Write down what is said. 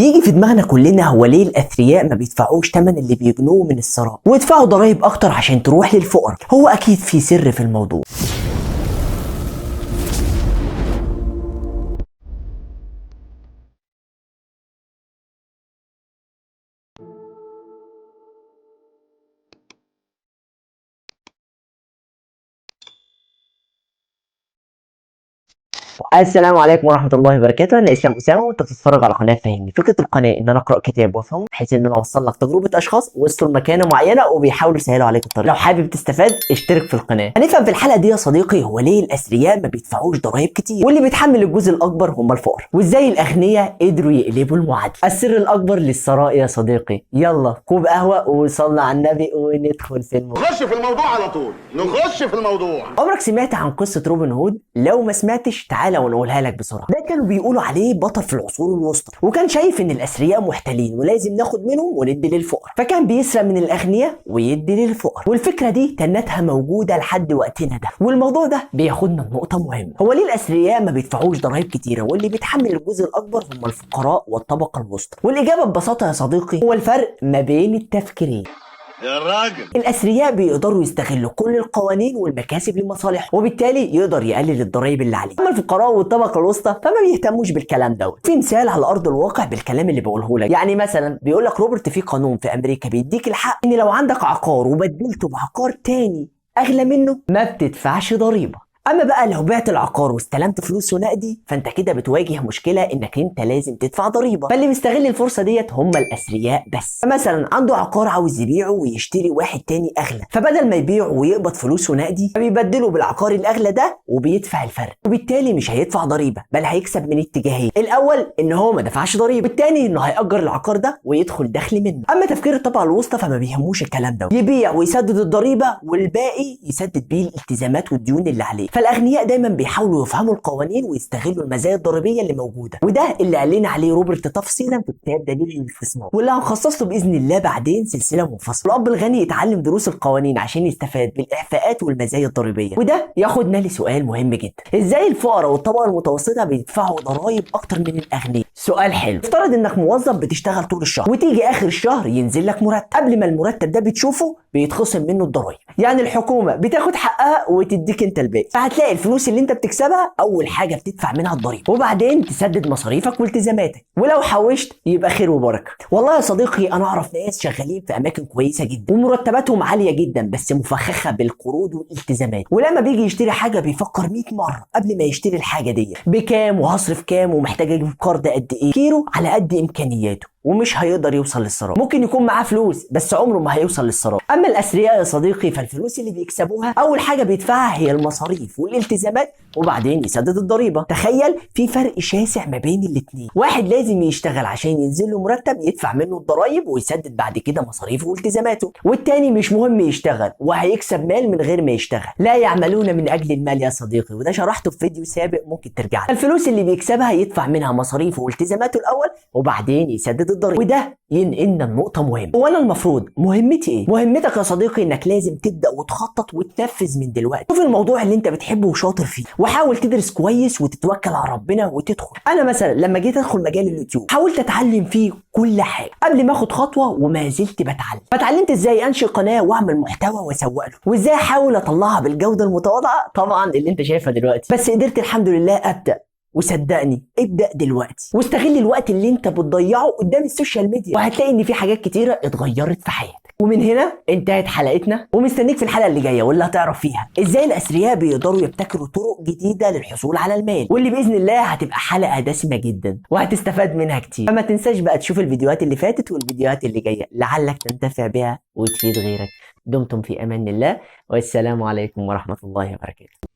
بيجي في دماغنا كلنا هو ليه الاثرياء ما بيدفعوش ثمن اللي بيجنوه من الثراء ويدفعوا ضرائب اكتر عشان تروح للفقراء؟ هو اكيد في سر في الموضوع. السلام عليكم ورحمة الله وبركاته. انا اسلام اسامة وانت بتتفرج على قناة فهمني. فكرة القناة ان انا اقرا كتاب وافهمه بحيث ان انا اوصل لك تجربه اشخاص وصلوا لمكانه معينة وبيحاولوا يسهلوا عليك الطريق. لو حابب تستفاد اشترك في القناة. هنفهم في الحلقة دي يا صديقي هو ليه الاثرياء ما بيدفعوش ضرائب كتير واللي بيتحمل الجزء الاكبر هم الفقراء، وازاي الاغنياء قدروا يقلبوا المعادلة. السر الاكبر للثراء يا صديقي. يلا كوب قهوة وصلنا على النبي وندخل في الموضوع. نخش في الموضوع على طول، نخش في الموضوع. عمرك سمعت عن قصة روبن هود؟ لو ما سمعتش تعالى ونقولها لك بسرعة. ده كانوا بيقولوا عليه بطل في العصور الوسطى، وكان شايف ان الاثرياء محتالين ولازم ناخد منهم وندي للفقراء، فكان بيسرق من الاغنياء ويدي للفقراء. والفكرة دي تنتها موجودة لحد وقتنا ده. والموضوع ده بياخدنا لنقطة مهمة، هو ليه الاثرياء ما بيدفعوش ضرائب كتيرة واللي بيتحمل الجزء الاكبر هم الفقراء والطبقة الوسطى؟ والاجابة ببساطة يا صديقي هو الفرق ما بين التفكيرين. يا راجل، الاثرياء بيقدروا يستغلوا كل القوانين والمكاسب لمصالحهم، وبالتالي يقدر يقلل الضرائب اللي عليه. اما الفقراء والطبقة الوسطى فما بيهتموش بالكلام دوت. في مثال على ارض الواقع بالكلام اللي بقوله لك، يعني مثلا بيقول لك روبرت في قانون في امريكا بيديك الحق ان لو عندك عقار وبدلته بعقار تاني اغلى منه ما بتدفعش ضريبة. اما بقى لو بعت العقار واستلمت فلوسه نقدي فانت كده بتواجه مشكلة انك انت لازم تدفع ضريبة. فاللي بيستغل الفرصة ديت هم الاثرياء بس. فمثلا عنده عقار عاوز يبيعه ويشتري واحد تاني اغلى، فبدل ما يبيعه ويقبض فلوسه نقدي فبيبدله بالعقار الاغلى ده وبيدفع الفرق، وبالتالي مش هيدفع ضريبة بل هيكسب من اتجاهين: الاول ان هو ما دفعش ضريبة، والتاني انه هيأجر العقار ده ويدخل دخل منه. اما تفكير الطبقة الوسطى فما بيهموش الكلام ده، يبيع ويسدد الضريبة والباقي يسدد بيه الالتزامات والديون اللي عليه. فالاغنياء دايما بيحاولوا يفهموا القوانين ويستغلوا المزايا الضريبية اللي موجودة، وده اللي قال لنا عليه روبرت تفصيلا في كتاب دليل الاستثمار، واللي هنخصص له باذن الله بعدين سلسلة منفصلة. الاب الغني يتعلم دروس القوانين عشان يستفاد بالاعفاءات والمزايا الضريبية. وده ياخدنا لسؤال مهم جدا: ازاي الفقراء والطبقة المتوسطة بيدفعوا ضرائب اكتر من الاغنياء؟ سؤال حلو. افترض انك موظف بتشتغل طول الشهر وتيجي اخر الشهر ينزل لك مرتب، قبل ما المرتب ده بتشوفه بيتخصم منه الضرائب، يعني الحكومة بتاخد حقها وتديك انت الباقي. فهتلاقي الفلوس اللي انت بتكسبها اول حاجة بتدفع منها الضريبة، وبعدين تسدد مصاريفك والتزاماتك، ولو حوشت يبقى خير وبركة. والله يا صديقي انا اعرف ناس شغالين في اماكن كويسة جدا ومرتباتهم عالية جدا، بس مفخخه بالقروض والالتزامات، ولما بيجي يشتري حاجة بيفكر 100 مرة قبل ما يشتري الحاجة دي، بكام وهصرف كام ومحتاج اجيب قرض قد ايه. كيرو على قد امكانياته ومش هيقدر يوصل للثراء. ممكن يكون معاه فلوس بس عمره ما هيوصل للثراء. اما الاثرياء يا صديقي فالفلوس اللي بيكسبوها اول حاجة بيدفعها هي المصاريف والالتزامات، وبعدين يسدد الضريبة. تخيل في فرق شاسع ما بين الاثنين. واحد لازم يشتغل عشان ينزل له مرتب يدفع منه الضرايب ويسدد بعد كده مصاريفه والتزاماته، والتاني مش مهم يشتغل وهيكسب مال من غير ما يشتغل. لا يعملون من اجل المال يا صديقي، وده شرحته في فيديو سابق ممكن ترجع له. الفلوس اللي بيكسبها يدفع منها مصاريفه والتزاماته الاول وبعدين يسدد الضريبة. وده ينقلنا لنقطة مهمة: هو انا المفروض مهمتي ايه؟ مهمتك يا صديقي انك لازم تبدا وتخطط وتنفذ من دلوقتي. شوف الموضوع اللي انت بتحبه وشاطر فيه، وحاول تدرس كويس وتتوكل على ربنا وتدخل. انا مثلا لما جيت ادخل مجال اليوتيوب حاولت اتعلم فيه كل حاجة قبل ما اخد خطوة، وما زلت بتعلم. فتعلمت ازاي انشئ قناة واعمل محتوى واسوق له، وازاي احاول اطلعها بالجودة المتواضعة طبعا اللي انت شايفها دلوقتي، بس قدرت الحمد لله ابدا. وصدقني ابدأ دلوقتي واستغل الوقت اللي انت بتضيعه قدام ال social media، وهتلاقي ان في حاجات كتيرة اتغيرت في حياتك. ومن هنا انتهت حلقتنا، ومستنيك في الحلقة اللي جاية واللي هتعرف فيها ازاي الاثرياء بيقدروا يبتكروا طرق جديدة للحصول على المال، واللي بإذن الله هتبقى حلقة دسمة جدا وهتستفاد منها كتير. فما تنساش بقى تشوف الفيديوهات اللي فاتت والفيديوهات اللي جاية لعلك تنتفع بها وتفيد غيرك. دمتم في امان الله، والسلام عليكم ورحمة الله وبركاته.